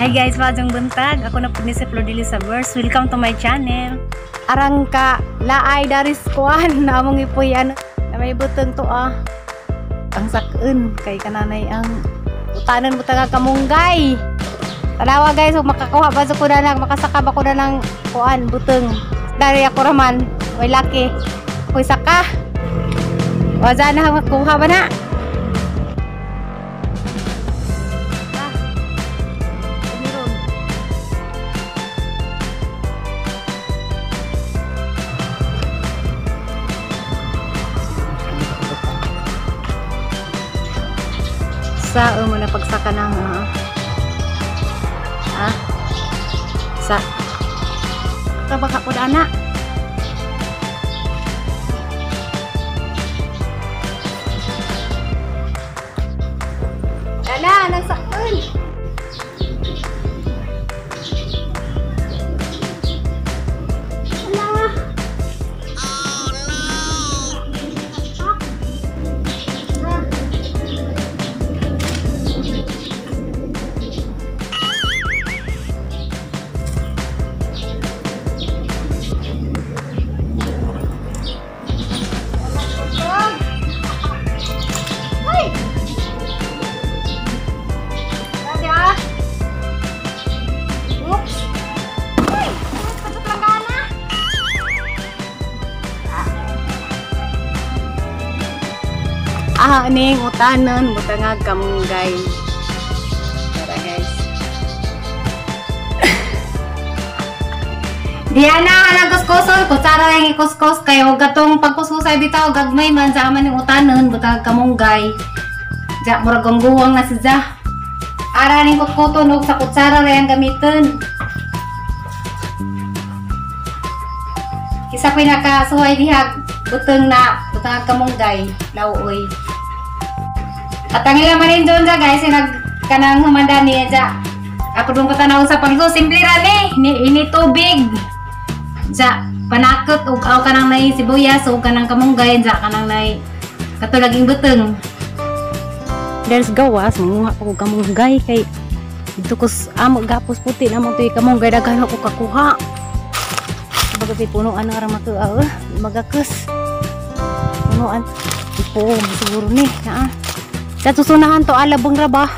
Hi guys, maayong buntag. Ako na po ni si Flor de Lisa Verse. Welcome to my channel. Arang ka laay daris kuan na among ipuyan na may butong to ah. Ang sakun kay kananay ang utanon mo taga kamunggay. Tanawa guys, kung makakuha ba sa kuda nang makasaka ba kuda ng kuan butong. Dari ako raman, way laki. Ako'y saka. Waza na makuha ba na? Sa mo na pagsaka ng sa kabaka ko na dala nang sakon. Ala. Oh no. Ah, ning utanon butangag kamunggay. Tara guys. Diana anang kuskuson, kutsara lang ikuskus kayo gatong pagkuskusay bitaw gagmay man sa aman ning utanon butangag kamunggay. Ja murag guwang na si ja. Ara ning kutkuton og sa kutsara ra yang gamiton. Isa ko'y nakasuhay diha butang na butangag kamunggay lauoy. At ang ilang manin doon dyan guys, nag kanang humanda niya dyan. Ako doon ko tanaw sa panggo, simple ra ni, ini tubig. Dyan, panakot, ug aw kanang nay sibuyas, ug kanang kamunggay, dyan kanang nay katulaging buteng. There's gawas, manguha ko kamunggay kay dito ko amo gapos puti na mo to'y kamunggay, daghan ako kakuha. Baga si punuan na arang matuaw, magakus. Punuan, ipo, siguro ni, naa. Sa susunahan to alabang raba.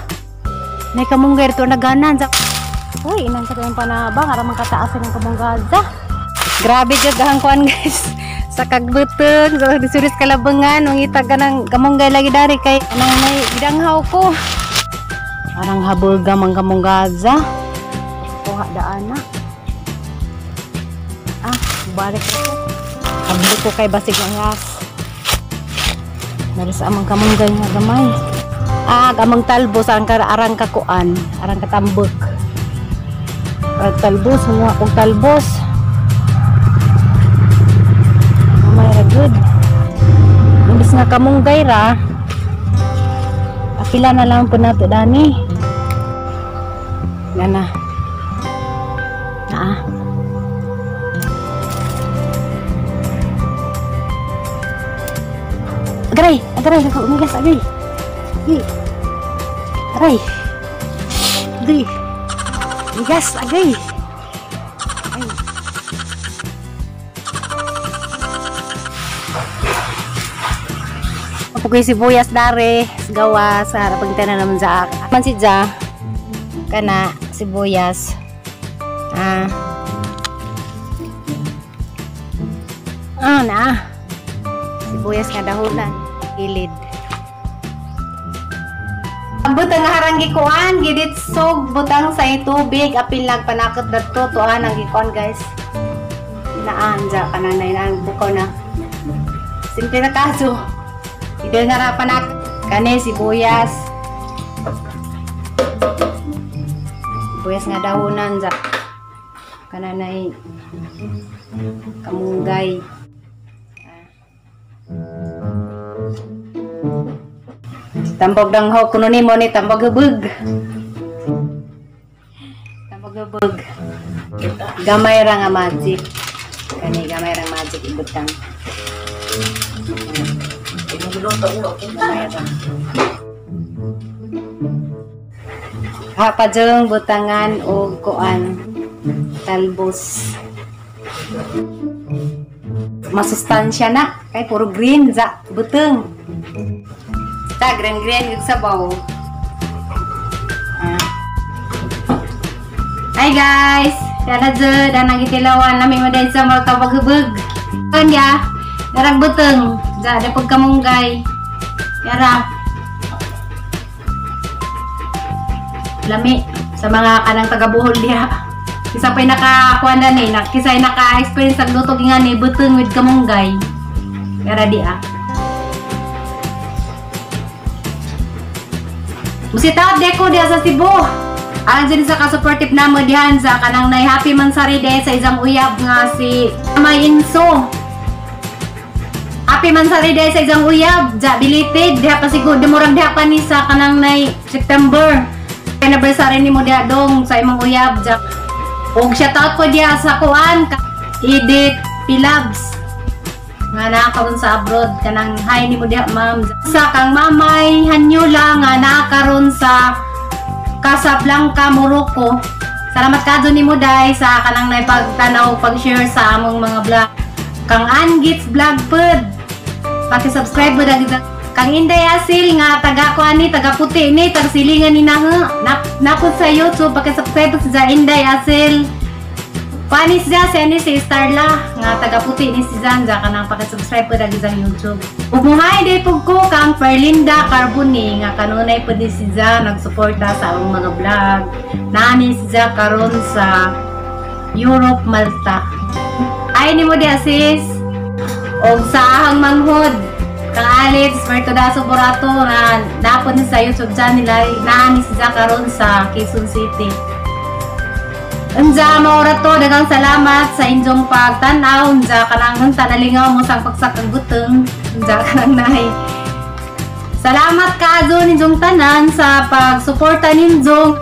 May kamunggay to naganan sa. Uy, inan sa kayong panabang aramang kataasan ng kamunggaza. Grabe jud ang kuan guys. Sa kagbuteng, sa disuris kalabangan, mangita ka ng kamunggay lagi dari kay anang may gidanghaw ko. Arang haboga mang kamunggaza. Kuha daan na. Ah, balik ko. Hablo ko kay basig ang gas. Dari sa amang kamunggay nga gamay. Ah, amang talbos ang arang kakuan, arang katambok. Arang talbos, mga akong talbos. Gamay ra good. Imbes nga kamunggay ra. Akila na lang po nato dani. Gana. Naa. Agray, agray, umigas, agray. Agray. Agray. Umigas, agray. Ay. Apokoy sibuyas dare, gawas, harapang tanan naman sa man si ja. Kana sibuyas. Ah. Ah, na. Sibuyas nga dahunan, gilid. Butang harang gikuan, giditsog butang sa tubig, apil nagpanakot dadto tuan ang gikuan guys. Naan ja kanang naan bukaw na. Simple na kaso. Ide nga ra panak kani sibuyas. Sibuyas nga dahunan ja. Kananay kamunggay. Tambog danghaw kuno nimo ni tambog hubog. Tambog hubog. Gamay ra nga magic. Kani gamay ra magic ibutang. Gamay ra. Ha pa jung butangan og kuan, talbos. Masustansya na kay puro green za buteng. Ta green green gud sabaw. Ah. Hi guys! Dana jud, anang gitilawan nami mo dahil sa mga kabaghubog. Kanya, darag buteng, za da pagkamunggay. Yara. Lami sa mga kanang taga-Bohol diha. Isa pa'y nakakuha na ni, kisa'y naka-experience ang luto nga ni buteng with kamunggay. Yara di ah. Musitaw deko diha sa Cebu. Alang dyan sa ka-supportive na mo dihan sa kanang nay-happy man sari diha sa isang uyab nga si May Inso. Happy man sari diha sa isang uyab, ja belated diha pa siguro dumurag diha pa ni sa kanang nay September. Anniversary nimo diha dong sa imong uyab ja. Og shoutout ko diha sa kuan Edith Pilabs nga naa karon sa abroad, kanang hi nimo diha ma'am. Sa kang Mamay Hanyula nga naa karon sa Casablanca, Morocco. Salamat kadto nimo day sa kanang naipagtanaw pag-share sa among mga vlog. Kang Angits Vlog pod. Paki-subscribe pod ang kang Inday Asil nga taga kuan ni, taga puti ni, taga silingan ni na napod sa YouTube, paki-subscribe pod sa Inday Asil. Kuan ni siya, siya ni si Starla nga taga puti ni si Zanza, kanang paki-subscribe pod ang isang YouTube. Umuhay day pug ko kang Perlinda Carboni nga kanunay pod ni si Za nagsuporta sa among mga vlog. Naani si Za karon sa Europe, Malta. Ay nimo di sis. Og sa ahang manghod kang Alex Bertodaso Borato na napod ni sa YouTube channel ay naani si Za karon sa Quezon City. Unja maura to, daghang salamat sa inyong pagtan-aw. Unja kanang unta nalingaw mo sang pagsak ang buteng. Unja kanang nay. Salamat kaayo ninyong tanan sa pagsuporta ninyong.